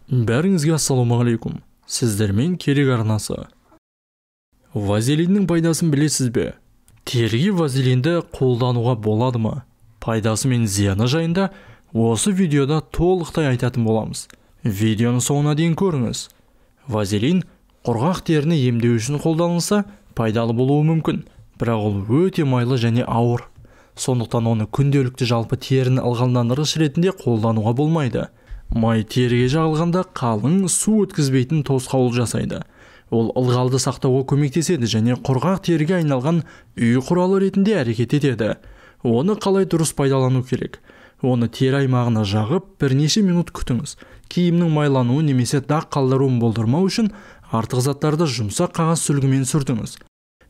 Бәріңізге ассалаумағалейкум. Сіздермен Керек арнасы. Вазелиннің пайдасын білесіз бе? Теріге вазелинді қолдануға болады ма? Пайдасы мен зияны жайында осы видеода толықтай айтатын боламыз. Видеоны соңына дейін көріңіз. Вазелин құрғақ теріні емдеу үшін қолданылса, пайдалы болуы мүмкін, бірақ ол өте майлы және ауыр. Сондықтан оны күнделікті жалпы теріні ылғалдандырғыш ретінде қолдануға болмайды. Май теріге жағылғанда қалың су өткізбейтін тосқауыл жасайды. Ол ылғалды сақтауға көмектеседі және құрғақ теріге айналған үй құралы ретінде әрекет етеді. Оны қалай дұрыс пайдалану керек? Оны тері аймағына жағып, бірнеше минут күтіңіз. Киімнің майлануы немесе дақ қалдыруын болдырмау үшін артық заттарды жұмсақ қағаз сүлгімен сүртіңіз.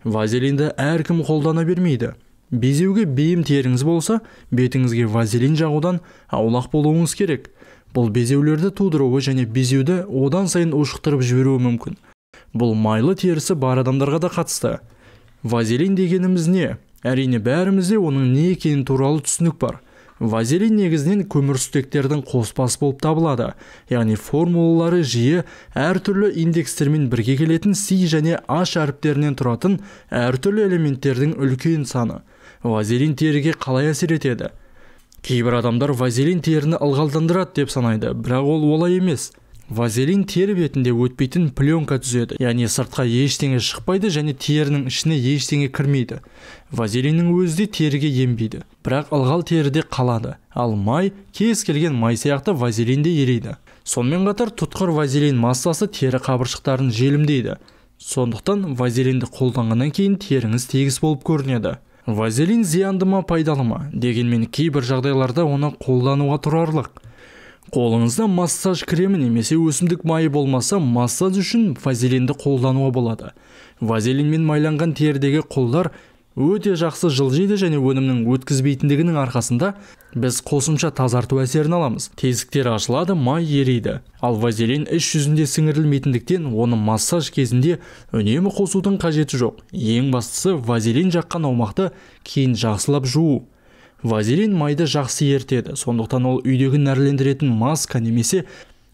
Вазелинді әркім қолдана бермейді. Безеуге бейім теріңіз болса, бетіңізге вазелин жағудан аулақ болуыңыз керек. Бұл безеулерді тудыруы және безеуді одан сайын ушықтырып жіберуі мүмкін. Бұл майлы терісі бар адамдарға да қатысты. Вазелин дегеніміз не? Әрине, бәрімізде оның не екені туралы түсінік бар. Вазелин негізінен көмірсутектердің қоспасы болып табылады. Яғни формулалары жиі әртүрлі индекстермен бірге келетін С және H әріптерінен тұратын әртүрлі элементтердің үлкен саны. Вазелин теріге қалай әсер етеді? Кейбір адамдар вазелин теріні ылғалдандырады деп санайды, бірақ ол олай емес. Вазелин тері бетінде өтпейтін пленка түзеді, яғни сыртқа ештеңе шықпайды және терінің ішіне ештеңе кірмейді. Вазелиннің өзі де теріге енбейді, бірақ ылғал теріде қалады. Ал май, кез келген май сияқты вазелин де ериді. Сонымен қатар тұтқыр вазелин массасы тері қабыршықтарын желімдейді. Сондықтан вазелинді қолданғаннан кейін теріңіз тегіс болып көрінеді. Вазелин зиянды ма, пайдалы ма? Дегенмен кейбір жағдайларда оны қолдануға тұрарлық. Қолыңызда массаж кремі немесе өсімдік майы болмаса, массаж үшін вазелинді қолдануға болады. Вазелинмен майланған терідегі қолдар өте жақсы жылжиды және өнімнің өткізбейтіндігінің арқасында біз қосымша тазарту әсерін аламыз. Тесіктер ашылады, май ериді. Ал вазелин іш жүзінде сіңірілмейтіндіктен оны массаж кезінде үнемі қосудың қажеті жоқ. Ең бастысы вазелин жаққан аумақты кейін жақсылап жуу. Вазелин майды жақсы ерітеді, сондықтан ол үйдегі нәрлендіретін маска немесе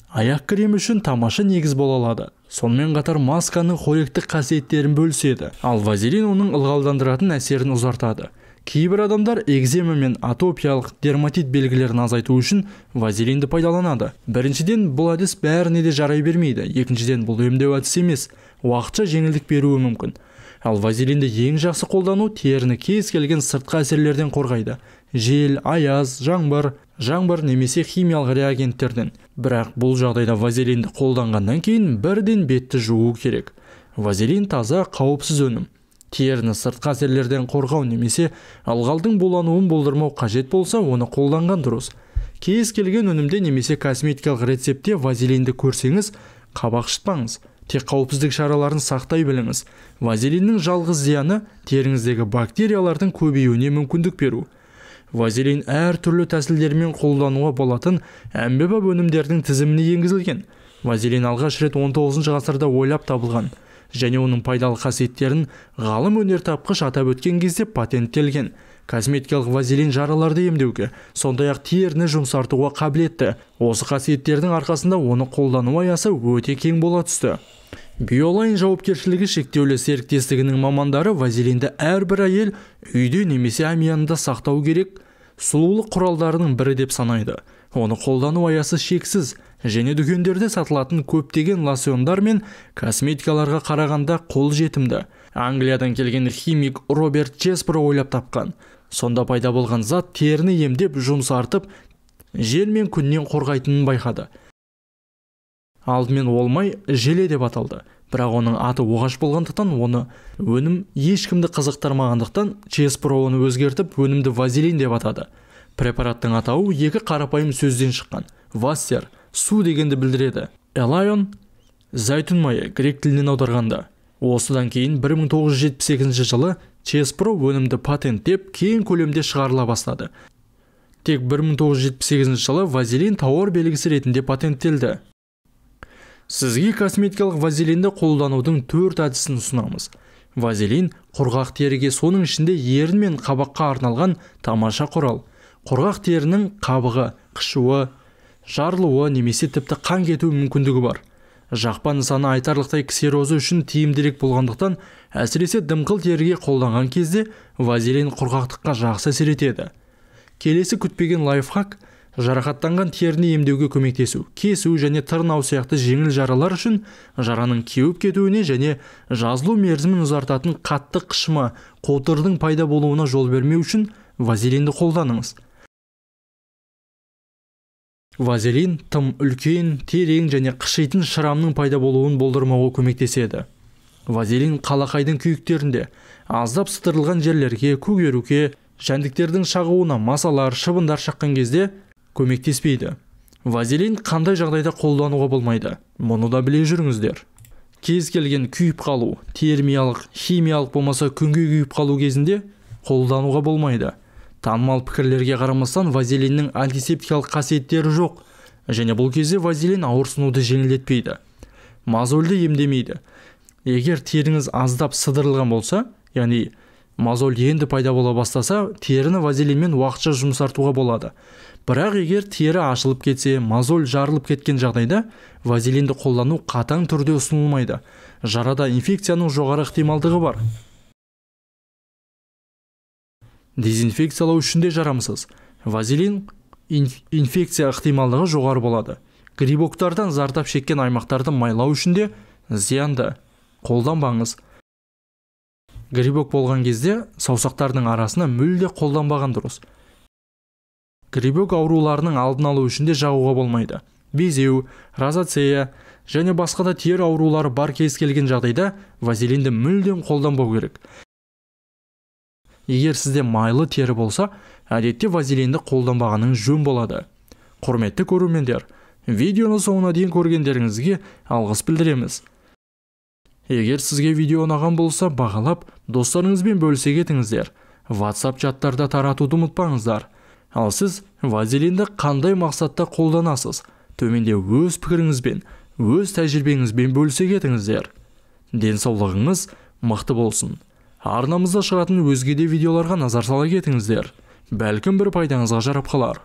аяқ крем үшін тамаша негіз бола алады. Сонымен қатар масканың қоректік қасиеттерін бөліседі, ал вазелин оның ылғалдандыратын әсерін ұзартады. Кейбір адамдар экзема мен атопиялық дерматит белгілерін азайту үшін вазелинді пайдаланады. Біріншіден, бұл әдіс бәріне де жарай бермейді. Екіншіден, бұл емдеу әдісі емес, уақытша жеңілдік беруі мүмкін. Ал вазелинді ең жақсы қолдану теріні кез келген сыртқы әсерлерден қорғайды. Жел, аяз, жаңбыр немесе химиялық реагенттерден. Бірақ бұл жағдайда вазелинді қолданғаннан кейін бірден бетті жуу керек. Вазелин таза, қауіпсіз өнім. Теріні сыртқы әсерлерден қорғау немесе ылғалдың булануын болдырмау қажет болса, оны қолданған дұрыс. Кез келген өнімде немесе косметикалық рецептте вазелинді көрсеңіз, қабақ шытпаңыз. Тек қауіпсіздік шараларын сақтай біліңіз. Вазелиннің жалғыз зияны теріңіздегі бактериялардың көбеюіне мүмкіндік беру. Вазелин әртүрлі тәсілдермен қолдануға болатын әмбебап өнімдердің тізіміне енгізілген. Вазелин алғаш рет 19 ғасырда ойлап табылған және оның пайдалы қасиеттерін ғалым өнертапқыш атап өткен кезде патенттелген. Косметикалық вазелин жараларды емдеуге, сондай-ақ теріні жұмсартуға қабілетті. Осы қасиеттердің арқасында оны қолдану аясы өте кең бола түсті. Биолайн жауапкершілігі шектеулі серіктестігінің мамандары вазелинді әрбір әйел үйде немесе әмиянында сақтау керек сұлулық құралдарының бірі деп санайды. Оны қолдану аясы шексіз және дүкендерде сатылатын көптеген лосьондар мен косметикаларға қарағанда қол жетімді. Англиядан келген химик Роберт Чеспро ойлап тапқан. Сонда пайда болған зат теріні емдеп, жұмсартып, жел мен күннен қорғайтынын байқады. Алдымен ол май желе деп аталды. Бірақ оның аты оғаш болғандықтан, оны өнім ешкімді қызықтырмағандықтан Чеспро оны өзгертіп, өнімді вазелин деп атады. Препараттың атауы екі қарапайым сөзден шыққан. Вассер су дегенді білдіреді. Элайон зәйтүн майы грек тілінен аударғанда. Осыдан кейін 1972 жылы Чеспро өнімді патенттеп, кең көлемде шығарыла бастады. Тек 1978 жылы вазелин тауар белгісі ретінде патенттелді. Сізге косметикалық вазелинді қолданудың 4 әдісін ұсынамыз. Вазелин құрғақ теріге, соның ішінде ерін мен қабаққа арналған тамаша құрал. Құрғақ терінің қабығы, қышуы, Жарылуы немесе тіпті қан кетуі мүмкіндігі бар. Жақпа нысаны айтарлықтай ксерозы үшін тиімдірек болғандықтан, әсіресе дымқыл теріге қолданған кезде вазелин құрғақтыққа жақсы әсер етеді. Келесі күтпеген лайфхак жарақаттанған теріні емдеуге көмектесу, кесу және тырнау сияқты жеңіл жаралар үшін жараның кеуіп кетуіне және жазылу мерзімін ұзартатын қатты қышыма, қотырдың пайда болуына жол бермеу үшін вазелинді қолданыңыз. Вазелин тым үлкен, терең және қышитын шырамның пайда болуын болдырмауға көмектеседі. Вазелин қалақайдың күйіктерінде, аздап сытырылған жерлерге, көгеруге, жәндіктердің шағуына, масалар, шыбындар шаққан кезде көмектеспейді. Вазелин қандай жағдайда қолдануға болмайды? Мұны да біле жүріңіздер. Кез келген күйіп қалу, термиялық, химиялық болмаса күнге күйіп қалу кезінде қолдануға болмайды. Танымал пікірлерге қарамастан вазелиннің антисептикалық қасиеттері жоқ және бұл кезде вазелин ауырсынуды жеңілдетпейді. Мозольді емдемейді. Егер теріңіз аздап сыдырылған болса, яғни мозоль енді пайда бола бастаса, теріні вазелинмен уақытша жұмсартуға болады. Бірақ егер тері ашылып кетсе, мозоль жарылып кеткен жағдайда вазелинді қолдану қатаң түрде ұсынылмайды. Жарада инфекцияның жоғары ықтималдығы бар. Дезинфекциялау үшін де жарамсыз. Вазелин инфекция ықтималдығы жоғары болады. Грибоктардан зардап шеккен аймақтарды майлау үшін де зиянды. Қолданбаңыз. Грибок болған кезде саусақтардың арасына мүлде қолданбаған дұрыс. Грибок ауруларының алдын алу үшін де жағуға болмайды. Безеу, розацея және басқа да тері аурулары бар кез келген жағдайда вазелинді мүлдем қолданбау керек. Егер сізде майлы тері болса, әдетте вазелинді қолданбағаныңыз жөн болады. Құрметті көрермендер, видеоны соңына дейін көргендеріңізге алғыс білдіреміз. Егер сізге видео ұнаған болса, бағалап, достарыңызбен бөлісе кетіңіздер. WhatsApp чаттарда таратуды ұмытпаңыздар. Ал сіз вазелинді қандай мақсатта қолданасыз? Төменде өз пікіріңізбен, өз тәжірибеңізбен бөлісе кетіңіздер. Денсаулығыңыз мықты болсын. Арнамызда шығатын өзге де видеоларға назар сала кетіңіздер. Бәлкім бір пайдаңызға жарап қалар.